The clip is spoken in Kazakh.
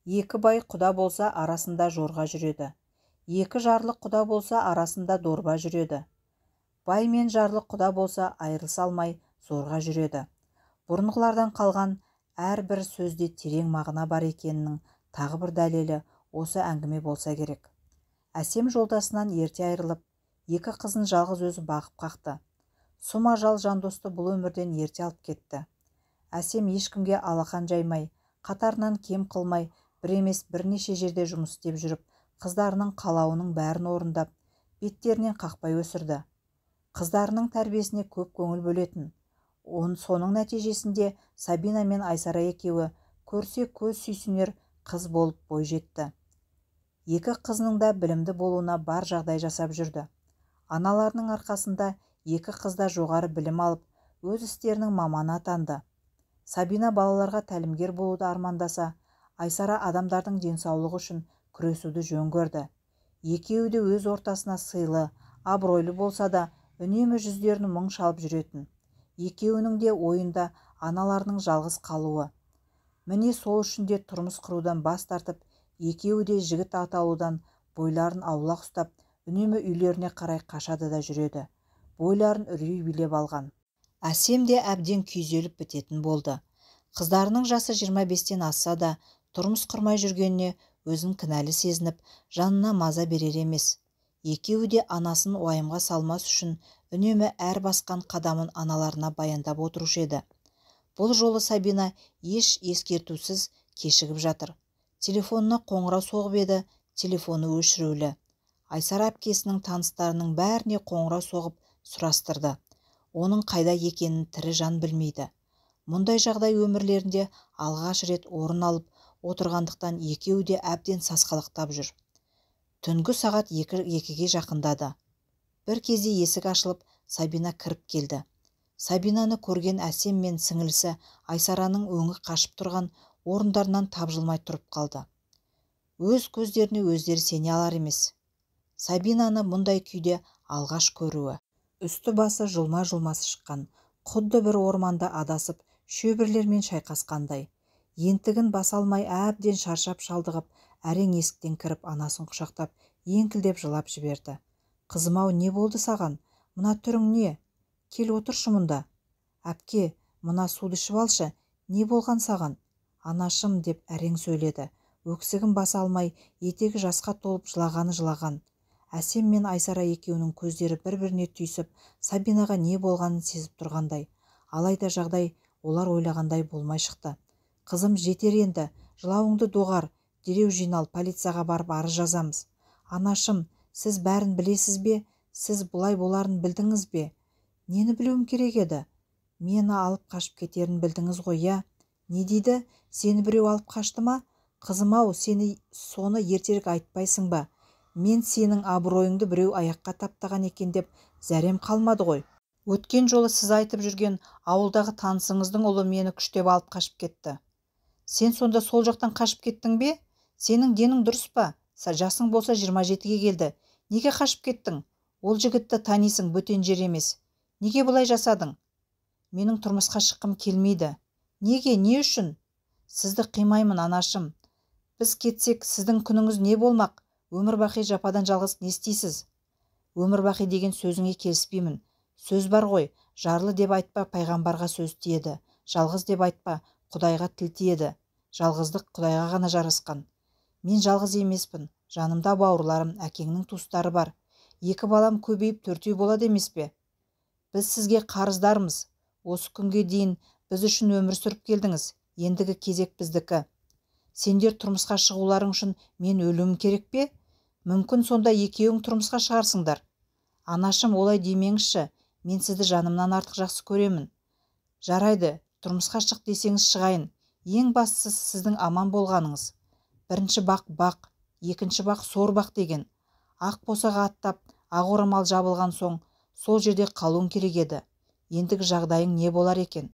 Екі бай құда болса, арасында жорға жүреді. Екі жарлы құда болса, арасында дорба жүреді. Бай мен жарлы құда болса, айырылыса алмай зорға жүреді. Бұрынғылардан қалған әрбір сөзде терең мағына бар екенінің тағы бір дәлелі осы әңгіме болса керек. Әсем жолдасынан ерте айырылып, екі қызын жалғыз өзі бағып қақты. Сұм ажал Жандосты бұл өмірден ерте алып кетті. Әсем ешкімге алақан жаймай, қатарынан кем қылмай, бір емес бірнеше жерде жұмыс істеп жүріп, қыздарының қалауының бәрін орындап, беттерінен қақпай өсірді. Қыздарының тәрбиесіне көп көңіл бөлетін. Соның нәтижесінде Сабина мен Айсара екеуі көрсе көз сүйсінер қыз болып бой жетті. Екі қызының да білімді болуына бар жағдай жасап жүрді. Аналарының арқасында екі қыз да жоғары білім алып, өз істерінің маманы атанды. Сабина балаларға тәлімгер болуды армандаса, Айсара адамдардың денсаулығы үшін күресуді жөн көрді. Екеуі де өз ортасына сыйлы, абыройлы болса да, үнемі жүздерін мұң шалып жүретін. Екеуінің де ойында аналарының жалғыз қалуы. Міне сол үшін де тұрмыс құрудан бас тартып, екеуі де жігіт атаулыдан бойларын аулақ ұстап, үнемі үйлеріне қарай қашады да жүреді. Бойларын үрей билеп алған. Әсем де әбден күйзеліп бітетін болды. Қыздарының жасы 25-тен асса да, тұрмыс құрмай жүргеніне өзін кінәлі сезініп, жанына маза берер емес. Екеуі де анасын уайымға салмас үшін үнемі әр басқан қадамын аналарына баяндап отырушы еді. Бұл жолы Сабина еш ескертусіз кешігіп жатыр. Телефонына қоңырау соғып еді, телефоны өшірулі. Айсара әпкесінің таныстарының бәріне қоңырау соғып сұрастырды. Оның қайда екенін тірі жан білмейді. Мұндай жағдай өмірлерінде алғаш рет орын алып отырғандықтан екеуі де әбден сасқалақтап жүр. Түнгі сағат 2-ге жақындады. Бір кезде есік ашылып, Сабина кіріп келді. Сабинаны көрген Әсем мен сіңілісі Айсараның өңі қашып тұрған орындарынан тапжылмай тұрып қалды. Өз көздеріне өздері сене алар емес. Сабинаны мұндай күйде алғаш көруі. Үсті-басы жұлма-жұлмасы шыққан, құдды бір орманда адасып, шөбірлермен шайқасқандай. Ентігін баса алмай әбден шаршап шалдығып, әрең есіктен кіріп анасын құшақтап, еңкілдеп жылап жіберді. Қызым-ау, не болды саған? Мына түрің не? Кел отыршы мұнда. Әпке, мына суды ішіп алшы, не болған саған? Анашым, деп әрең сөйледі. Өксігін баса алмай, етегі жасқа толып жылағаны жылаған. Әсем мен Айсара екеуінің көздері бір-біріне түйісіп, Сабинаға не болғанын сезіп тұрғандай. Алайда жағдай олар ойлағандай болмай шықты. Қызым, жетер енді, жылауыңды доғар, дереу жинал, полицияға барып арыз жазамыз. Анашым, сіз бәрін білесіз бе? Сіз бұлай боларын білдіңіз бе? Нені білуім керек еді? Мені алып қашып кетерін білдіңіз ғой, я? Не дейді? Сені біреу алып қашты ма? Қызым-ау, сені соны ертерек айтпайсың ба? Мен сенің абыройыңды біреу аяққа таптаған екен деп зәрем қалмады ғой. Өткен жолы сіз айтып жүрген ауылдағы танысыңыздың ұлы мені күштеп алып қашып кетті. Сен сонда сол жақтан қашып кеттің бе? Сенің денің дұрыс па? Жасың болса 27-ге келді. Неге қашып кеттің? Ол жігітті танисың, бөтен жер емес. Неге бұлай жасадың? Менің тұрмысқа шыққым келмейді. Неге, не үшін? Сізді қимаймын, анашым. Біз кетсек, сіздің күніңіз не болмақ? Өмір бақи жападан жалғыз не істейсіз? Өмір бақи деген сөзіңе келіспеймін. Сөз бар ғой, жарлы деп айтпа, пайғамбарға сөз тиеді. Жалғыз деп айтпа, Құдайға тіл тиеді. Жалғыздық Құдайға ғана жарасқан. Мен жалғыз емеспін. Жанымда бауырларым, әкеңнің туыстары бар. Екі балам көбейіп төртеу болады емес пе? Біз сізге қарыздармыз. Осы күнге дейін біз үшін өмір сүріп келдіңіз. Ендігі кезек біздікі. Сендер тұрмысқа шығуларың үшін мен өлуім керек пе? Мүмкін сонда екеуің тұрмысқа шығарсыңдар. Анашым, олай демеңізші. Мен сізді жанымнан артық жақсы көремін. Жарайды, тұрмысқа шық десеңіз шығайын. Ең бастысы сіздің аман болғаныңыз. Бірінші бақ бақ, екінші бақ сор бақ деген. Ақ босаға аттап, ақ орамал жабылған соң, сол жерде қалуың керек еді. Ендігі жағдайың не болар екен?